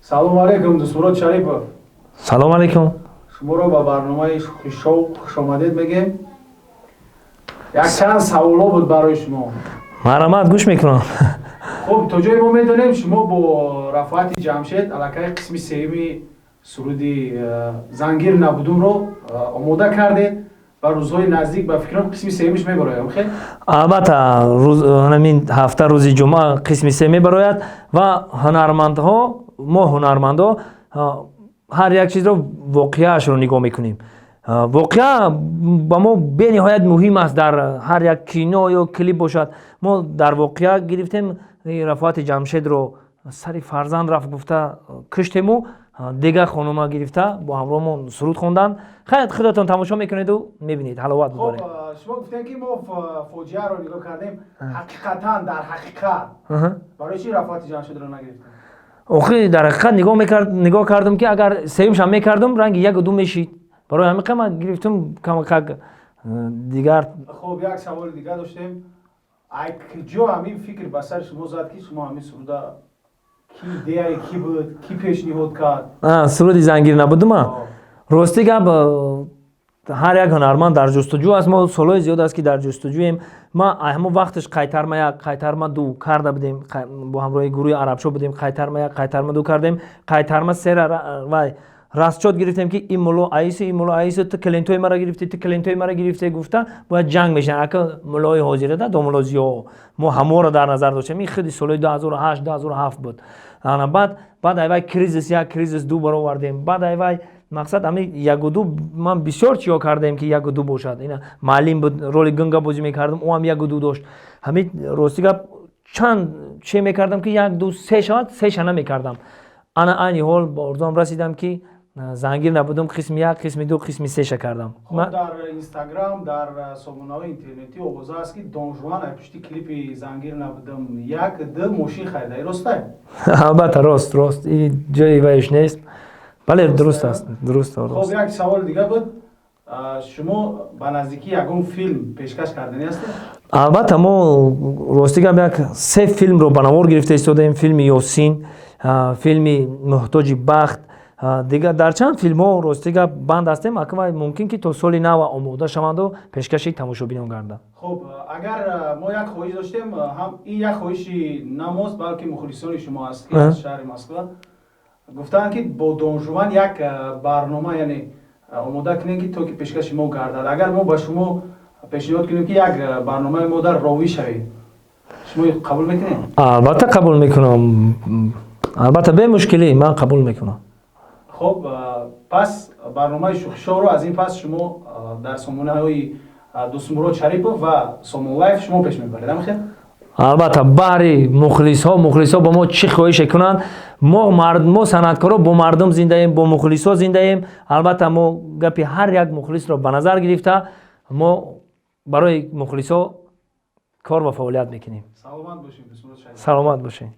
Салому алейкум, Дӯстмурод Шарипов. Салом алейкум. Шуморо ба барномаи Шоу хушомадед мегем. Якчанд саволҳо буд барои шумо. Марҳамат, гӯш мекунам. Хуб, то ҷое мо медонем, шумо бо Рафоати Ҷамшед аллакай қисми сеюми суруди «Зангир набудумро» омода кардед ва рӯзҳои наздик, ба фикрам, қисми сеюмиш мебарояд, хел? Албатта, ҳамин ҳафта, рӯзи ҷумъа, қисми се мебарояд. Ва ҳунармандҳо, мо ҳунармандҳо ҳар як чизро воқеаашро нигоҳ мекунем. Воқеа ба мо бениҳоят муҳим аст. Дар ҳар як кино ё клип бошад, мо дар воқеа гирифтем. Рафоати Ҷамшедро сари фарзанд рафт гуфта куштему дигар хонума гирифта бо ҳамроҳмон суруд хонданд. Хайр, худатон тамошо мекунеду мебинед, ҳаловат бубаред. Шумо гуфтем, ки мо фоҷиаро нигоҳ кардем. Ҳақиқатан, дар ҳақиқат, барои чи Рафоати Ҷамшедро нагирифтем? Охи, дар ҳақиқат нигоҳ кардам, ки агар сеюмшам мекардам, ранги яку ду мешид. Барои ҳамин қама гирифтам камакак дигар. Хуб, як саволи дигар доштем. Ай куҷо ҳамин фикр ба сари шумо зад, ки шумо ҳамин суруда, ки идеяи ки буд, ки пешниҳод кард? Суруди «Зангир набудума»? Рости гап, ҳар як ҳунарманд дар ҷустуҷӯ аст. Мо солҳои зиёд аст, ки дар ҷустуҷӯем. Ма ҳамон вақташ «Қайтарма як», «Қайтарма ду» карда будем, бо ҳамроҳи гурӯҳи Арабшо будем. «Қайтарма як», «Қайтарма ду» кардем, «Қайтарма сера» вай расчёт гирифтем, ки ин мулло аису, ин мулло аису, ту клиентои мара гирифтӣ, ту клиентои мара гирифтӣ гуфта бояд ҷанг мешаванд. Ака, муллои ҳозирада, домулло Зиё, мо ҳаморо дар назар доштем. Ин худи солҳои 2008, 2007 буд. Ана баъд айвай «Кризис як», «Кризис ду» баровардем. Баъд айвай мақсад ҳами ягу ду. Ман бисёр чиё кардем, ки ягу ду бошад. Ина маълим буд, роли гунга бозӣ мекардам, ӯ ҳам ягу ду дошт. Ҳами, рости гап, чанд че мекардам, ки як, ду, се шавад, сеша намекардам. Ана айни ҳол ба орзуам расидам, ки «Зангир набудум» қисми як, қисми ду, қисми сеша кардам. Дар Инстаграм, дар сомонаҳои интернетӣ овоза аст, ки Донжуан ай пушти клипи «Зангир набудум як», д мошин харида. Ростай? Албатта, рост, рост, и ҷои вайш нест. Бале, дуруст аст, дуруст. Хоб, як саволи дига буд. Шумо ба наздикӣ ягон филм пешкаш карданӣ ҳастед? Албатта, мо, рости гап, як се филмро ба навор гирифта истодаем: филми «Ёсин», филми «Муҳтоҷи бахт», дигар дар чанд филмҳо, рости гап, банд ҳастем. Аквай мумкин, ки то соли нав омода шаванду пешкаши тамошобинон гарданд. Хуб, агар мо як хоҳиш доштем, ҳам ин як хоҳиши на мост, балки мухлисони шумо аст, ки аз шаҳри Москва гуфтанд, ки бо Донжуван як барнома, яъне, омода кунем, ки то ки пешкаши мо гардад. Агар мо ба шумо пешниҳод кунем, ки як барномаи мо дар ровӣ шавед, шумо қабул мекунед? Албатта, қабул мекунам. Албатта, бемушкилӣ ман қабул мекунам. Хуб, пас барномаи Шӯхишоуро аз ин пас шумо дар сомонаҳои Дӯстмурод Шарипов ва Сомон Лайф шумо пеш мебаред, амхел? Албатта, баҳри мухлисҳо. Мухлисҳо ба мо чӣ хоҳише кунанд, мо санъаткоро бо мардум зиндаем, бо мухлисҳо зиндаем. Албатта, мо гапи ҳар як мухлисро ба назар гирифта, мо барои мухлисҳо кор ва фаъолият мекунем. Саломат бошед. Саломат бошед.